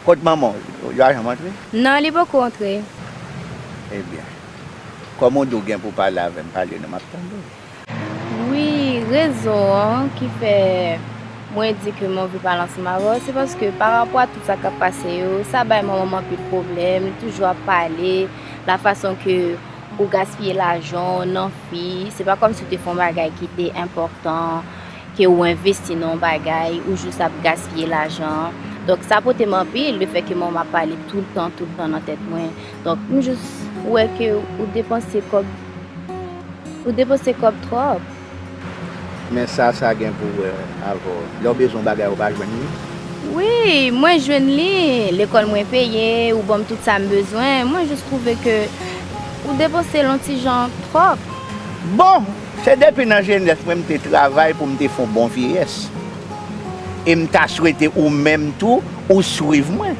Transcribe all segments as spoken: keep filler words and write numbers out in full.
Kot manman w? Li pa janm antre? Non, li poko antre. Ebyen, kòm ou di w gen pou pale avè m, pale non, m ap tande w. Wi, rezon an ki fè mwen di ke mwen anvi pale ansanm avè w, se paske pa rapò a tout sa k ap pase yo, sa bay manman m anpil pwoblèm, li toujou ap pale, la fason ke ou gaspiye lajan w nan fi, se pa kòmsi w te fè yon bagay ki te enpòtan, ke ou envesti nan yon bagay, ou jis ap gaspiye lajan. Donk, sa pote m anpil, lefètke manman m ap pale toultan, toultan nan tèt mwen. Donk, m jis wè ke ou depanse kòb, ou depanse kòb twòp. Men sa, sa gen pou wè avè w. Lè w bezwen yon bagay, ou pa jwenn li? Wi, mwen jwenn li. Lekòl mwen peye, ou ban m tout sa m bezwen. Mwen jis twouve ke ou depanse l yon ti jan twòp. Bon, se depi nan jenès mwen m te travay pou m te fè yon bon vyeyès. E m ta swete ou menm tou, ou swiv mwen.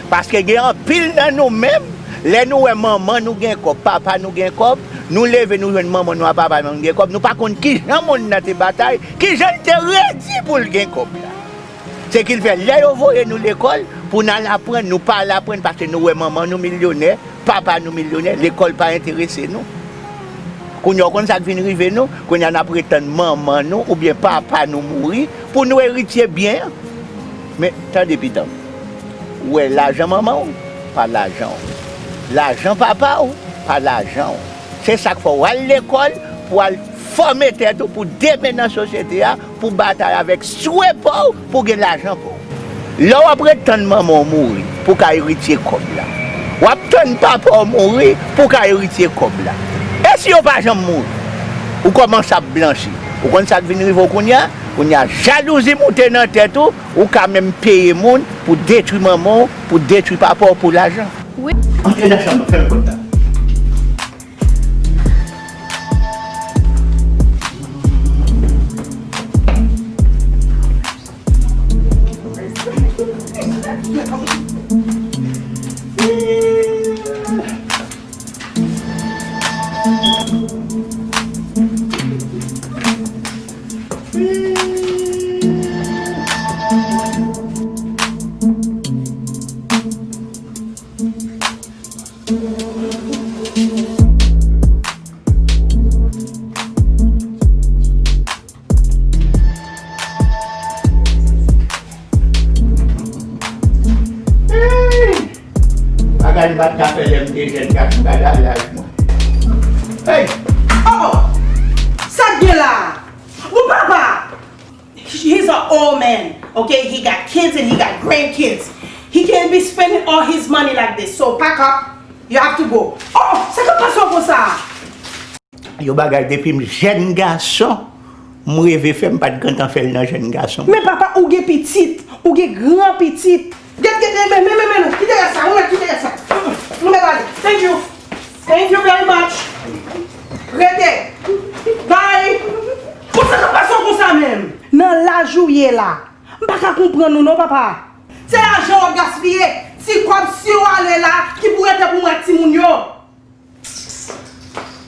Paske gen anpil nan nou menm, lè nou wè manman nou gen kòb, papa nou gen kòb, nou leve nou jwenn manman nou ak papa nou gen kòb, nou pa konn kijan monn nan te batay, kijan l te redi pou l gen kòb la. Se ki l fè, lè yo voye nou lekòl, pou n al aprann, nou pa al aprann paske nou wè manman nou milyonè, papa nou milyonè, lekòl pa enterese nou. Kounye a, w konn sa k vin rive nou? Kounye a, n ap ret tann manman nou oubyen papa nou mouri pou nou eritye byen an. Men, tande, pitit m, ou wè, lajan manman w pa lajan w. Lajan papa w pa lajan w. Se sa k fè w al lekòl pou w al fòme tèt ou pou demen nan sosyete a, pou batay avèk swe pa w, pou gen lajan pa w. Lè w ap ret tann manman w mouri pou w ka eritye kòb la, w ap tann papa w mouri pou w ka eritye kòb la. E si yo pa janm mouri? Ou kòmanse ap blanchi. Ou konn sa k vin rive w kounye a? Kounye a, jalouzi moute nan tèt ou, ou ka menm peye moun pou detwi manman w, pou detwi papa w pou lajan. Wi. Antre nan chanm nan, fèmen pòt la. Hey! Bagay m pa t ka fè lè m te jèn gason, gade laj mwen. Hey! Oh! Sa k gen la? Bon, papa! He's an old man, okay? He got kids and he got grandkids. He can't be spending all his money like this. So pack up. You have to go. Oh, sa k ap pase w konsa? Yon bagay depi m jèn gason, m reve fè, m pa t gentan fè l nan jèn gason. Men papa, ou gen pitit, ou gen gran pitit. Gèt, gèt, men, men, men, men, kite rès sa, ou mèt kite rès sa. Nou mèt ale. Thank you. Thank you very much. Rete. Bye. Konsa k ap pase w konsa menm? Nan laj ou ye la, m pa ka konprann ou non, papa. Se lajan w ap gaspiye. Ti kòb, si w ale la, ki pou rete pou mwen ak timoun yo?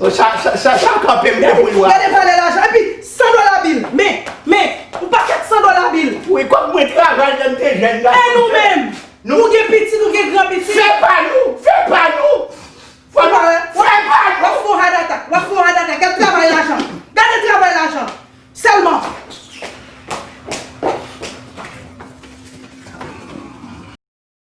Oh, sa, sa, sa, sa kanpe m depi lwa. Gade valè lajan. Epi, san dola bil. Men, men, yon pakèt san dola bil. Wi, kòb mwen travay lè m te jèn la. E nou menm? Nou gen pitit, nou gen gran pitit. Fè pa nou, fè pa nou. Fè pa, fè pa nou. W ap fè yon heart attack, w ap fè yon heart attack. Gade travay lajan. Gade travay lajan. Sèlman.